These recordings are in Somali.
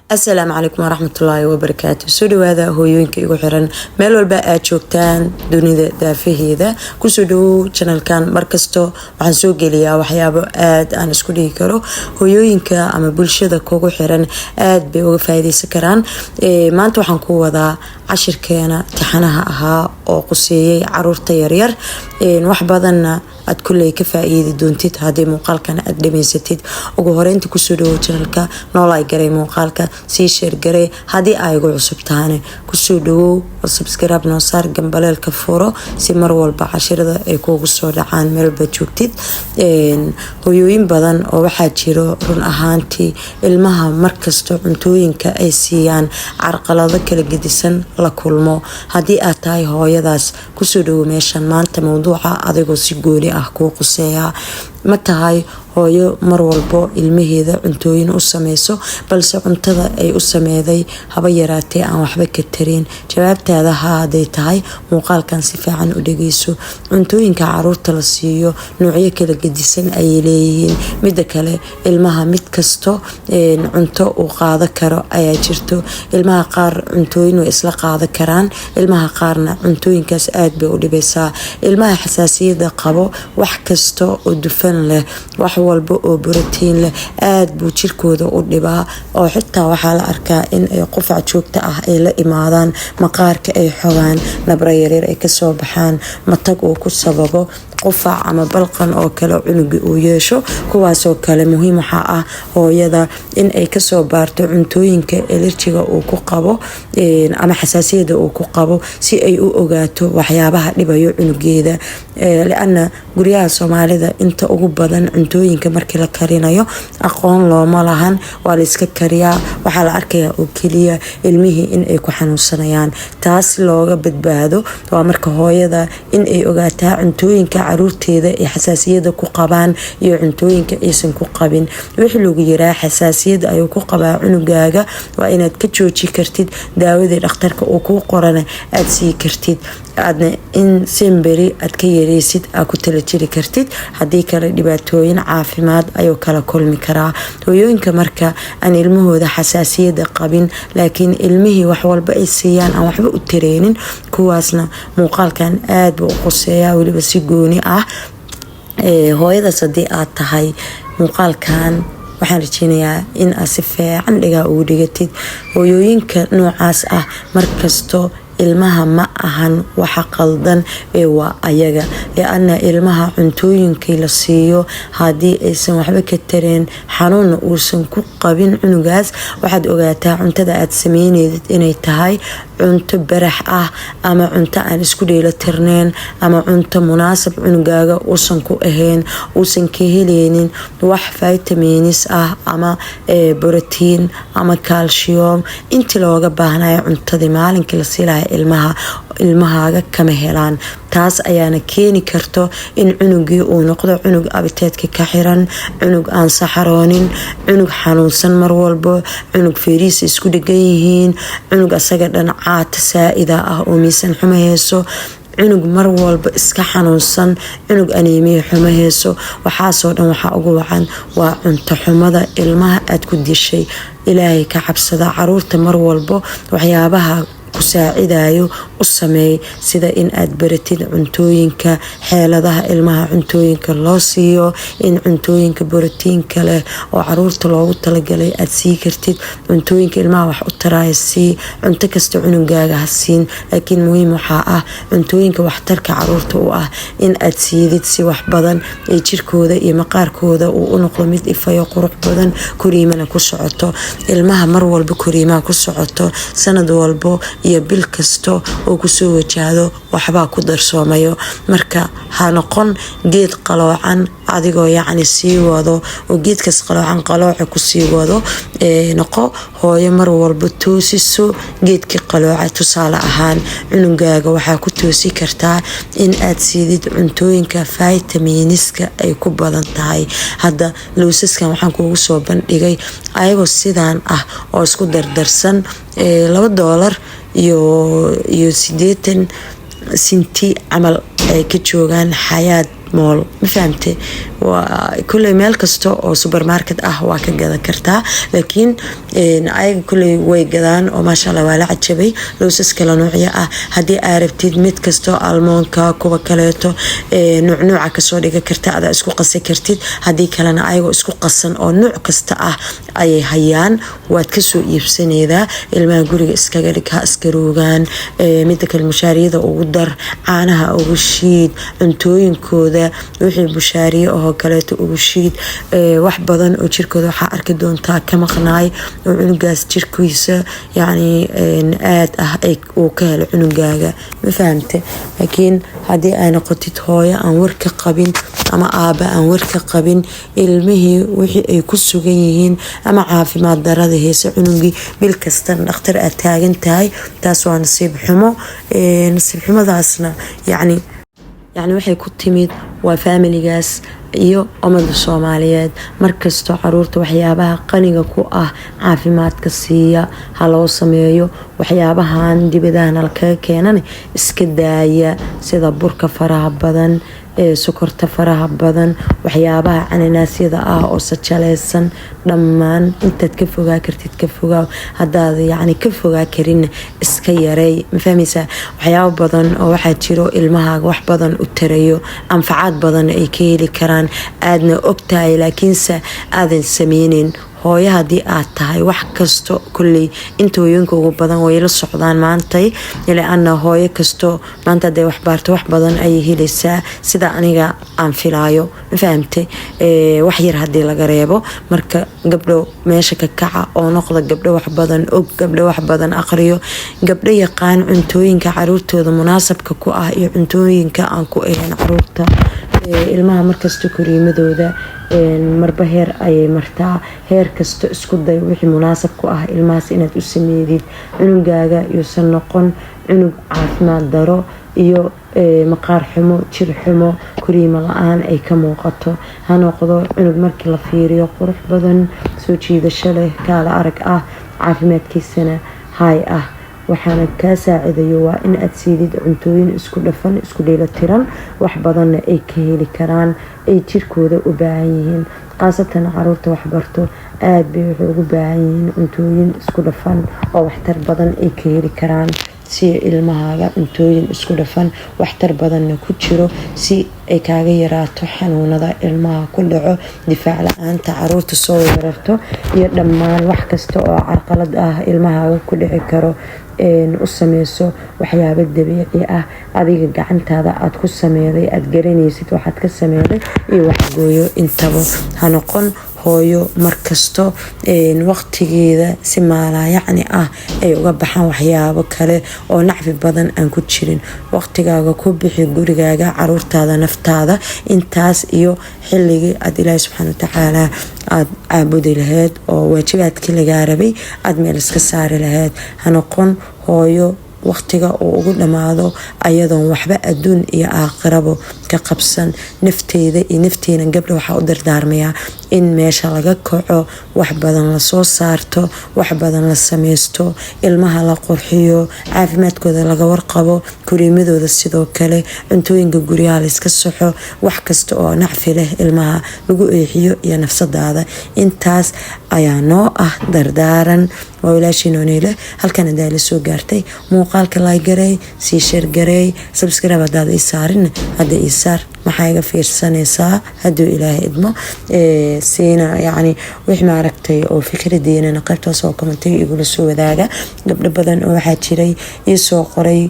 Asalaamu calaykum waraxmatullaahi wabarakaatu. Soo dhawaada hooyooyinka igu xiran meel walba aad joogtaan dunida daafaheeda. Kusoo dhawow channelkan. Markasto waxaan soo geliyaa waxyaabo aad aan isku dhigi karo hooyooyinka ama bulshada kugu xiran aad bay uga faaideysan karaan. Maanta waxaan ku wadaa cashirkeena tixanaha ahaa oo quseeyay caruurta yaryar. Wax badanna aad kulley ka faa-iidi doontid haddii muuqaalkan aad dhameysatid. Ugu horeynta, kusoo dhawow channelka, noolay garay muuqaalka, sii share garay. Haddii ay igu cusub tahane, kusoo dhawow oo subscribe noo saar, gambaleelka furo si mar walba cashirada ay kuugu soo dhacaan meelba joogtid. Hooyooyin badan oo waxaa jiro run ahaantii ilmaha markasta cuntooyinka ay siiyaan carqalado kala gedisan la kulmo. Haddii aad tahay hooyadaas, kusoo dhawow meeshan. Maanta mowduuca adigoo si gooni ah kuu quseeyaa. Ma tahay hooyo mar walbo ilmaheeda cuntooyin u sameyso, balse cuntada ay u sameeday haba yaraatee aan waxba ka tarin? Jawaabtaada haa haday tahay, muuqaalkan si fiican u dhageyso. Cuntooyinka caruurta la siiyo noocyo kala gedisan ayay leeyihiin. Mida kale, ilmaha mid kasto cunto uu qaado karo ayaa jirto. Ilmaha qaar cuntooyin way isla qaado karaan, ilmaha qaarna cuntooyinkaas aad bay u dhibaysaa. Ilmaha xasaasiyada qabo, wax kasta oo dufan leh, wax walba oo borotiin leh, aada buu jirkooda u dhibaa, oo xitaa waxaa la arkaa in ay qufac joogto ah ay la imaadaan, maqaarka ay xogaan, nabro yaryar ay kasoo baxaan, matag uu ku sababo, qufac ama balqan oo kale cunuga uu yeesho. Kuwaasoo kale muhiim waxaa ah hooyada in ay kasoo baarto cuntooyinka allergyga uu ku qabo ama xasaasiyada uu ku qabo, si ay u ogaato waxyaabaha dhibayo cunugeeda. Liana guryaha Soomaalida inta ugu badan cuntooyinka markii la karinayo aqoon looma lahan, waa la iska kariyaa. Waxaa la arkayaa oo keliya ilmihii in ay ku xanuunsanayaan. Taas looga badbaado waa marka hooyada in ay ogaataa cuntooyinka caruurteeda ay xasaasiyada ku qabaan iyo cuntooyinka aysan ku qabin. Wixii lagu yiraa xasaasiyad ayuu ku qabaa cunugaaga, waa inaad ka jooji kartid, daawadii dhakhtarka uu kuu qorana aada sii kartid, aadna in semberi aad ka yareysid aad ku tala jiri kartid. Haddii kale, dhibaatooyin caafimaad ayuu kala kulmi karaa. Hooyooyinka marka aan ilmahooda xasaasiyada qabin, laakiin ilmihii wax walba ay siiyaan aan waxba u tareynin, kuwaasna muuqaalkan aad buu u quseeyaa, weliba si gooni ah. Hooyadaas haddii aad tahay, muuqaalkan waxaan rajeynayaa in aad si fiican dhigaa ugu dhigatid. Hooyooyinka noocaas ah, markasto ilmaha ma ahan waxa qaldan ee waa ayaga, liana ilmaha cuntooyinkii la siiyo haddii aysan waxba ka tareen, xanuunna uusan ku qabin cunugaas, waxaad ogaataa cuntada aad sameynedid inay tahay cunto barax ah ama cunto aan isku dheelo tirneyn ama cunto munaasab cunugaaga uusan ku ahayn, uusan ka heleynin wax vitamins ah ama borotiin ama calcium intii looga baahnayo. Cuntadii maalinkii la siilahay ilmaha, ilmahaaga kama helaan. Taas ayaana keeni karto in cunugii uu noqdo cunug appetiteka ka xiran, cunug aan saxaroonin, cunug xanuunsan mar walbo, cunug feerihiisa isku dhegan yihiin, cunug asaga dhan caata saa-ida ah oo miisan xumo heyso, cunug mar walba iska xanuunsan, cunug anemia xumo heyso. Waxaasoo dhan waxaa ugu wacan waa cunto xumada ilmaha aad ku dishay. Ilaahay ka cabsada. Caruurta mar walbo waxyaabaha ku saacidayo u sameey, sida in aad baratid cuntooyinka, xeeladaha ilmaha cuntooyinka loo siiyo, in cuntooyinka borotiinka leh oo caruurta loogu talagalay aad sii kartid. Cuntooyinka ilmaha wax u taraya sii. Cunto kasta cunugaaga ha siin, laakiin muhiim waxaa ah cuntooyinka waxtarka caruurta u ah in aad siidid, si wax badan ee jirkooda iyo maqaarkooda uu u noqdo mid ifayo, qurux badan, koriimana ku socoto. Ilmaha mar walba koriimaha ku socoto, sanad walbo iyo bil kasto oo kusoo wajahdo waxbaa ku darsoomayo. Marka ha noqon geed qaloocan adigoo yacni sii wado oo geedkaas qaloocan qalooca kusii wado. Noqo hooyo mar walba toosiso geedkii qalooca. Tusaale ahaan, cunugaaga waxaa ku toosi kartaa in aad siidid cuntooyinka vitaminska ay ku badan tahay. Hadda lowsaskan waxaan kuugu soo bandhigay ayagoo sidaan ah oo isku dardarsan, $2 iyo 80 sinti camal ay ka joogaan Xayaat. Mall, ma fahamte? Kulley meel kasta oo supermarket ah waa ka gadan kartaa, laakiin ayaga kulley way gadaan oo maasha Allah waa la cajabay. Lowsas kala noocyo ah haddii aa rabtid, mid kasto almondka, kuwa kaleeto nuucnuuca kasoo dhiga karta, adaa isku qasi kartid. Haddii kalena ayagoo isku qasan oo nuuc kasta ah ayay hayaan, waad kasoo iibsaneydaa. Ilmaha guriga iskaga dhig, ha iska roogaan. Mida kale, mushaariyada ugu dar, caanaha ugu shiid, cuntooyinkooda wixii bushaariye oo kaleeto ugu shiid. Wax badan oo jirkooda waxaa arki doontaa ka maqnaay oo cunugaas jirkiisa yacni aad ah uu ka helo cunugaaga, ma fahamte? Laakiin haddii ay noqotid hooyo aan war ka qabin ama aaba aan war ka qabin ilmihii wixii ay ku sugan yihiin ama caafimaad darada heese cunugii, bil kastana dhakhtar aad taagan tahay, taas waa nasiib xumo. Nasiib xumadaasna yacni waxay ku timid waa faamiligaas iyo ummadda Soomaaliyeed. Markastoo caruurta waxyaabaha qaniga ku ah caafimaadka siiya ha loo sameeyo, waxyaabahan dibadahana lakaga keenan iska daaya, sida burka faraha badan, sokorta faraha badan, waxyaabaha cananaasyada ah oo sajaleysan. Dhammaan intaad ka fogaa kartid ka fogaa, hadaad yacni ka fogaa karinna iska yareey, ma fahmaysaa? Waxyaabo badan oo waxaa jiro ilmahaaga wax badan u tarayo, anfacaad badan ay ka heli karaan, aadna ogtahay, laakiinse aadan sameyneyn. Hooyo haddii aad tahay, wax kasto kolley inta hooyooyinka ugu badan way la socdaan maantay, liana hooyo kasto maanta hadday wax baarto wax badan ayay helaysaa, sida aniga aan filaayo, ma fahamte? Wax yar haddii laga reebo. Marka gabdho, meesha ka kaca oo noqda gabdho wax badan og, gabdho wax badan aqriyo, gabdho yaqaan cuntooyinka caruurtooda munaasabka ku ah iyo cuntooyinka aan ku ahayn caruurta. Ilmaha markasta koriimadooda marba heer ayay martaa. Heer kasta isku day wixii munaasab ku ah ilmahaas inaad u sameydid. Cunugaaga yuusan noqon cunug caafimaad daro iyo maqaar xumo, jir xumo, koriimo la-aan ay ka muuqato. Ha noqdo cunug markii la fiiriyo qurux badan, soo jiidasho leh, kaala arag ah, caafimaadkiisana haay ah. Waxaana kaa saacidayo waa in aad siidid cuntooyin isku dhafan, isku dheelatiran, wax badanna ay ka heli karaan, ay jirkooda u baahan yihiin. Khaasatan caruurta waxbarto aada bay waxay ugu baahan yihiin cuntooyin isku dhafan oo waxtar badan ay ka heli karaan. Si ilmahaaga cuntooyin isku dhafan, waxtar badanna ku jiro, si ay kaaga yaraato xanuunada ilmaha ku dhaco, difaac la-aanta caruurta soo weerarto iyo dhammaan wax kasta oo carqalad ah ilmahaaga ku dhici karo. U sameyso waxyaabo dabiici ah, adiga gacantaada aada ku sameeday, aada garanaysid waxaad ka sameeday iyo waxgooyo intaba. Ha noqon hooyo markasto waqtigeeda si maalaayacni ah ay uga baxaan waxyaabo kale oo nacfi badan aan ku jirin. Waqtigaaga ku bixi gurigaaga, caruurtaada, naftaada, intaas iyo xilligii aada Ilaahi subxaana watacaala aada caabudi lahayd oo waajibaadkii lagaa rabay aada meel iska saari lahayd. Ha noqon hooyo waqtiga uu ugu dhammaado ayadoon waxba adduun iyo aakhirabo ka qabsan. Nafteeda iyo nafteena, gabdha, waxaa u dardaarmayaa in meesha laga kaco, wax badan lasoo saarto, wax badan la sameysto, ilmaha la qurxiyo, caafimaadkooda laga warqabo, koriimadooda sidoo kale, cuntooyinka guryaha layska saxo, wax kasta oo nacfi leh ilmaha lagu eexiyo iyo nafsadaada. Intaas ayaa noo ah dardaaran. Waa walaashiin Oneyle. Halkan hadaa la soo gaartay, muuqaalka like gareey, sii share gareey, subscribe hadaad ii saarin hadda ii saar. Maxaa iga fiirsanaysaa? Hadduu Ilaahay idmo siina, yacni wix maaragtay oo fikradiinana qaybtaas oo commentay igula soo wadaaga. Gabdho badan oo waxaa jiray ii soo qoray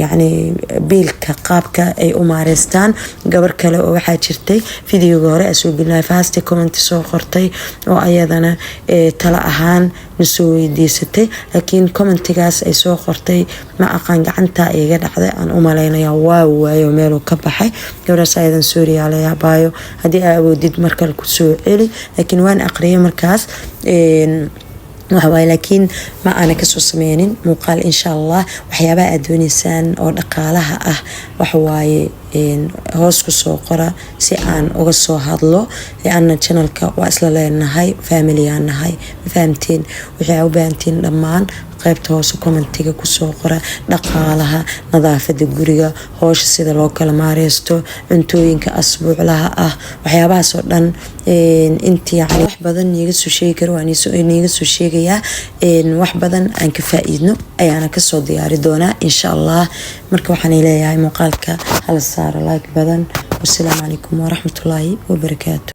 yacni biilka qaabka ay u maareystaan. Gabar kale oo waxaa jirtay videoga hore soo gelinay first comment soo qortay oo ayadana tala ahaan nasoo weydiisatay, laakiin commentigaas ay soo qortay ma aqaan, gacanta iga dhacday aan u malaynaya, waa waayo meeluu ka baxay gabadhaas. Ayadan sooriyaaleyabaayo, haddii aa awoodid markale kusoo celi. Laakiin waan aqriyay markaas waxawaaye, laakiin ma aana kasoo sameynin muuqaal. Insha Allah waxyaabaha aad dooneysaan oo dhaqaalaha ah waxawaaye hoos kusoo qora si aan uga soo hadlo, liana channelka waa isla leenahay, familiyaan nahay, ma fahamteen? Wixii aa u baahantiin dhammaan. Qeybta hoose commentiga kusoo qora. Dhaqaalaha, nadaafada guriga, hoosha sida loo kala maareysto, cuntooyinka asbuuclaha ah, waxyaabahaas oo dhan, intii yani wax badan niiga soo sheegi karo waa niiga soo sheegayaa. Wax badan aan ka faa-iidno ayaana kasoo diyaari doonaa, insha Allah. Marka waxaan leeyahay, muuqaalka hala saaro like badan. Wasalaamu calaykum waraxmatullaahi wabarakaatu.